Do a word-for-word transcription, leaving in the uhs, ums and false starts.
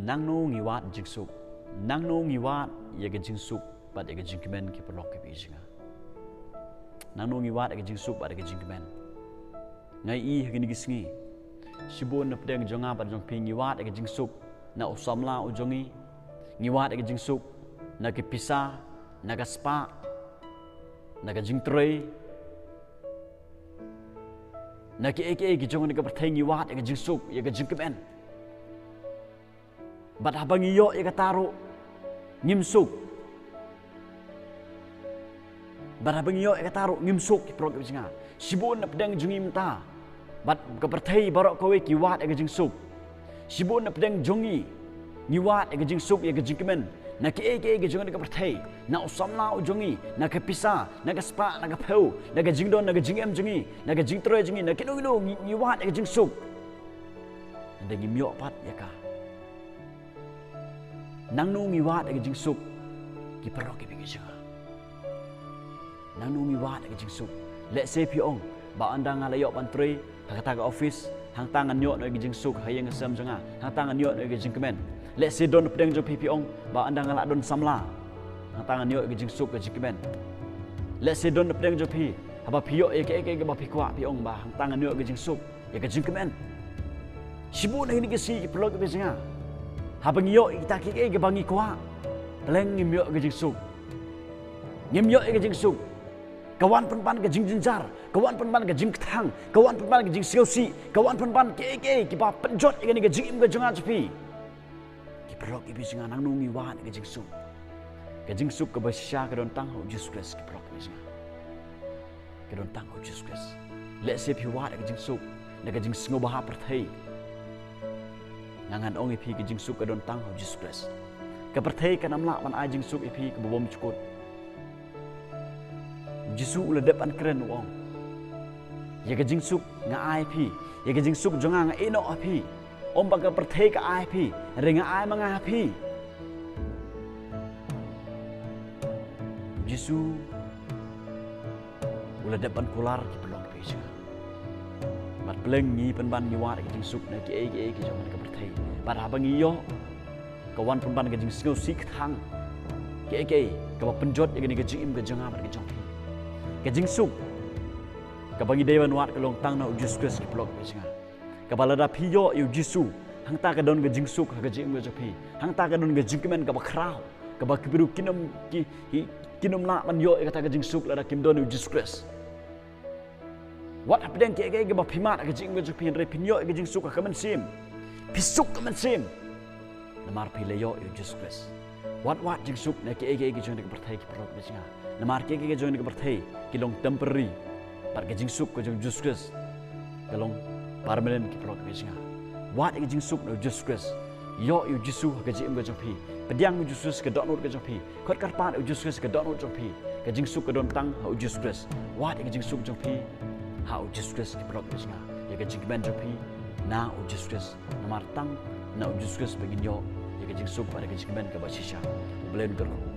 Nangno ngi wad jingsuk? Nangno ngi wad ïa ka jingsuk bad ïa ka jingkmen, ki paralok kiba ïeit jong nga? Nangno ngi wad ïa ka jingsuk bad ïa ka jingkmen? Nga ïohi ha kine ki sngi, shibun na pdeng jong nga bad jong phi ngi wad ïa ka jingsuk na u samla u jong ngi. Ngi wad ïa ka jingsuk na ki pisa, na ka spah, na ka jingtrei, na kiei kiei ki jong kane ka pyrthei. Ngi wad ïa ka jingsuk, ïa ka jingkmen. Bad haba ngi ïoh ïa kata ruh ngim suk. Bad haba ngi ïoh ïa kata ruh ngim suk, ki paralok kiba ïeit jong nga. Shibun na pdeng jong ngi mynta bad ka pyrthei baroh kawei ki wad ïa ka jingsuk. Shibun na pdeng jong ngi ngi wad ïa ka jingsuk, ïa ka jingkmen na kiei kiei ki jong kane ka pyrthei, na u samla u jong ngi, na ka pisa, na ka spah, na ka phew, na ka jingdon, na ka jingem jong ngi, na ka jingtrei jong ngi, na kino kino ngi, ngi wad ïa ka jingsuk. Hynrei ngim ïoh pat ïa ka. Nangno ngi wad ïa ka jingsuk, ki paralok kiba ïeit jong nga? Nangno ngi wad ïa ka jingsuk? Lehse phi ong ba ynda nga la ïoh ban trei ha kata ka office, hangta ngan ïoh noh ïa ka jingsuk ha ïing ha sem jong nga, hangta ngan ïoh noh ïa ka jingkmen. Lehse don na pdeng jong phi phi ong ba ynda nga la don samla, hangta ngan ïoh ïa ka jingsuk, ka jingkmen. Lehse don na pdeng jong phi, haba phi ïoh ïa kaei kaei kaba phi kwah, phi ong ba hangta ngan ïoh ïa ka jingsuk, ïa ka jingkmen. Shibun na kine ki sngi, ki paralok kiba ïeit jong nga, haba ngi ïoh ïa kita kiei kiei kiba ngi kwah, pleng ngim ïoh ïa ka jingsuk. Ngim ïoh ïa ka jingsuk. Ka wan pynban ka jingjynjar, ka wan pynban ka jingkthang, ka wan pynban ka jingsngewsih, ka wan pynban kiei kiei kiba pynjot ïa kane ka jingim ka jong nga jong phi. Ki paralok kiba ïeit jong nga, nangno ngi wad ïa ka jingsuk? Ka jingsuk kaba shisha ka don tang ha u Jisu Khrist, ki paralok kiba ïeit jong nga. Ka don tang ha u Jisu Khrist. Lehse phi wad ïa ka jingsuk na ka jingsngewbha pyrthei. Nga, ngan ong ïa phi, ka jingsuk ka don tang ha u Jisu Khrist. Ka pyrthei kan ym lah ban ai jingsuk ïa phi kaba bymjukut. U Jisu u la dep ban kren, u ong, ïa ka jingsuk nga ai ha phi, ïa ka jingsuk jong nga nga ïehnoh ha phi. Ym ba ka pyrthei ka ai ha phi, hynrei nga ai ma nga ha phi. U Jisu u la dep ban kular, ki paralok kiba ïeit jong nga. Bad pleng ngi pynban ngi wad ïa ka jingsuk na kiei kiei ki jong kane ka pyrthei. Bad haba ngi ïoh, ka wan pynban ka jingsngewsih kthang, kiei kiei kaba pynjot ïa kane ka jingim ka jong nga bad ka jong phi. Ka jingsuk kaba ngi dei ban wad ka long tang na u Jisu Khrist, ki paralok kiba ïeit jong nga. Kaba lada phi ïoh ïa u Jisu, hangta ka don ka jingsuk ha ka jingim ka jong phi. Hangta ka don ka jingkmen kaba khraw, kaba ki briew kin ym, ki, ki, kin ym lah ban ïoh ïa kata ka jingsuk lada kim don ïa u Jisu Khrist. Wat hapdeng kiei kiei kiba phi mad ha ka jingim ka jong phi, hynrei phin ïoh ïa ka jingsuk ha ka mynsiem. Phi suk ka mynsiem. Namar phi la ïoh ïa u Jisu Khrist. Wat wad jingsuk na kiei kiei ki jong kane ka pyrthei, ki paralok kiba ïeit jong nga. Namar kiei kiei ki jong kane ka pyrthei ki long temporary. Bad ka jingsuk ka jong u Jisu Khrist ka long permanent, ki paralok kiba ïeit jong nga. Wad ïa ka jingsuk na u Jisu Khrist. Ïoh ïa u Jisu ha ka jingim ka jong phi. Pdiang ïa u Jisu Khrist ha ka dohnud ka jong phi. Khot kyrpad ïa u Jisu Khrist ha ka dohnud jong phi. Ka jingsuk ka don tang ha u Jisu Khrist. Wad ïa ka jingsuk jong phi ha u Jisu Khrist, ki paralok kiba ïeit jong nga. Ïa ka jingkmen jong phi na u Jisu Khrist. Namar tang na u Jisu Khrist ba ngin ïoh ïa ka jingsuk bad ïa ka jingkmen kaba shisha. U Blei un kyrkhu.